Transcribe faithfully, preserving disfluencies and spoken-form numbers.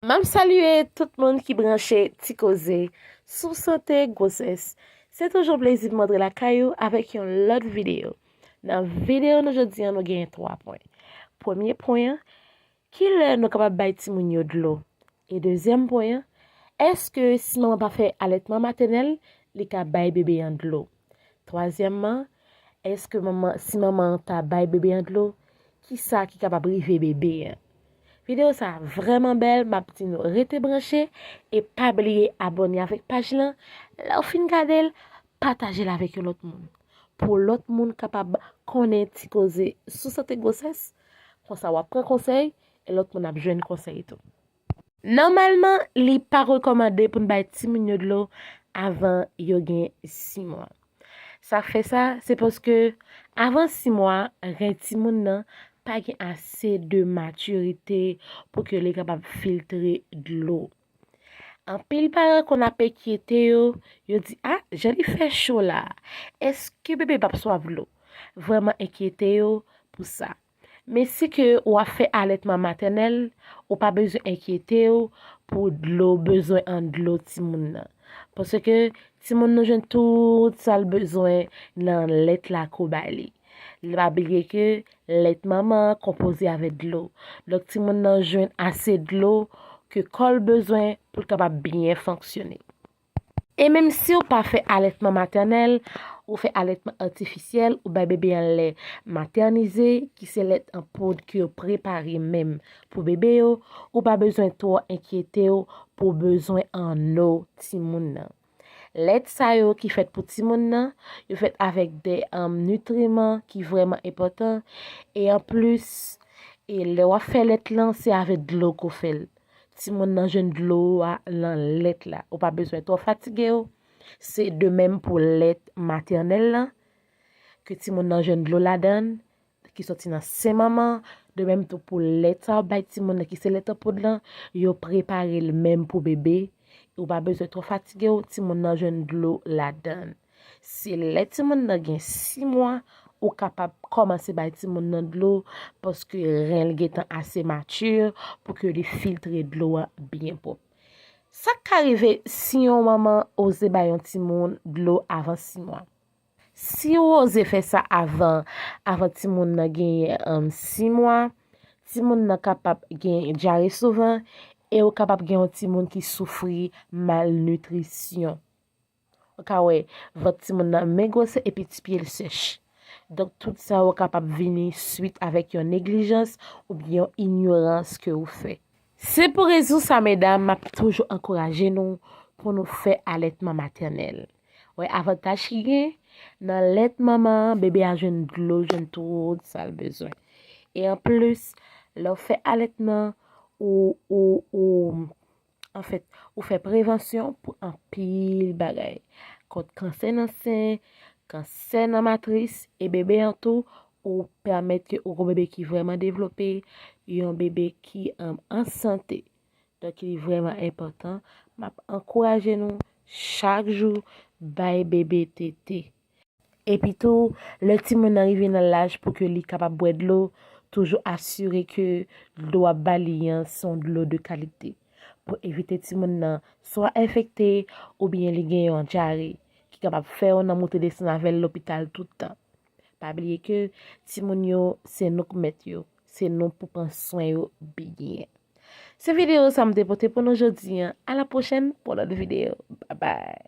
M ap salye tout moun ki branche Ti Koze sou sante gwosès. Se toujou yon plezi pou m antre lakay ou avèk yon lòt videyo. Nan videyo nou jodi a, nou genyen twa pwen. Premye pwen an, kilè nou kapab bay timoun yo dlo? E dezyèm pwen an, èske si manman pa fè alètman matènèl, li ka bay bebe an dlo? Twazyèmman, èske manman, si manman an ta bay bebe an dlo, kisa ki kapab rive bebe an? Videyo sa a vrèman bèl, m ap di nou rete branche e pa bliye abòne avèk paj lan. Lè w fin gade l, pataje l avèk yon lòt moun. Pou lòt moun kapab konnen Ti Koze sou sante gwosès, konsa w ap pran konsèy e lòt moun ap jwenn konsèy tou. Nòmalman, li pa rekòmande pou n bay timoun yo dlo avan yo gen sis mwa. Sa k fè sa, se paske avan sis mwa, ren timoun nan pa gen ase de matirite pou ke li kapab filtre dlo. Anpil paran konn ap enkyete yo, yo di, "A, jan li fè cho la, èske bebe p ap swaf dlo?" Vrèman enkyete yo pou sa. Men si ke w ap fè alètman matènèl, ou pa bezwen enkyete w pou dlo, bezwen an dlo timoun nan. Paske timoun nan jwenn tout sa l bezwen nan lèt la ke w ba li. Pa bliye ke lèt manman an konpoze avèk dlo. Donk, timoun nan jwenn ase dlo ke kò l bezwen pou l kapab byen fonksyone. E menm si w pa fè alètman matènèl, ou fè alètman atifisyèl, ou bay bebe an lè matènize, ki se lèt an poud ke yo prepare menm pou bebe yo, ou pa bezwen twò enkyete w pou bezwen anno timoun nan. Lèt sa yo ki fèt pou timoun nan, yo fèt avèk de, um, nitriman ki vrèman enpòtan. E anplis, e lè w ap fè lèt lan, se avèk dlo ke w fè l. Timoun nan jwenn dlo a nan lèt la. Ou pa bezwen twò fatige w. Se de menm pou lèt matènèl lan, ke timoun nan jwenn dlo ladan l, ki soti nan sen manman, de menm tou pou lèt sa w bay timoun nan, ki se lèt an poud lan, yo prepare l menm pou bebe. Ou pa bezwen twò fatige w, timoun nan jwenn dlo ladan l. Se lè timoun nan gen sis mwa, ou kapab kòmanse bay timoun nan dlo, paske ren l gentan ase mati pou ke li filtre dlo a byen pwòp. Sa k ka rive si yon manman oze bay yon timoun dlo avan sis mwa? Si w oze fè sa avan, avan timoun nan genyen, um, sis mwa, timoun nan kapab gen dyare souvan e ou kapab gen yon timoun ki soufri malnitrisyon. Ou ka wè vant timoun nan men gwosè epi ti pye l sèch. Donk, tout sa yo kapab vini swit avèk yon neglijans oubyen yon inyorans ke ou fè. Se pou rezon sa, medam, m ap toujou ankouraje nou pou nou fè alètman matènèl. Wè avantaj ki gen nan lèt manman an, bebe a jwenn dlo, jwenn tout sa l bezwen. E anplis, lè w fè alètman, ou, ou, ou, anfèt, ou fè prevansyon pou anpil bagay. Kont kansè nan sen, kansè nan matris, e bebe an tou, ou pèmèt ke ou gon bebe ki vrèman devlope, yon bebe ki, um, an sante. Donk, li vrèman enpòtan. M ap ankouraje nou chak jou bay bebe tete. Epi tou, lè timoun nan rive nan laj pou ke li kapab bwè dlo, toujou asire ke dlo w ap ba li an se yon dlo de kalite. Pou evite timoun nan swa enfekte oubyen li gen yon dyare ki kapab fè w nan moute desann avè l lopital tout tan. Pa bliye ke timoun yo, se nou k mèt yo. Se nou pou pran swen yo byen. Se videyo sa m te pote pou nou jodi an. A la pwochèn pou lòt videyo. Babay.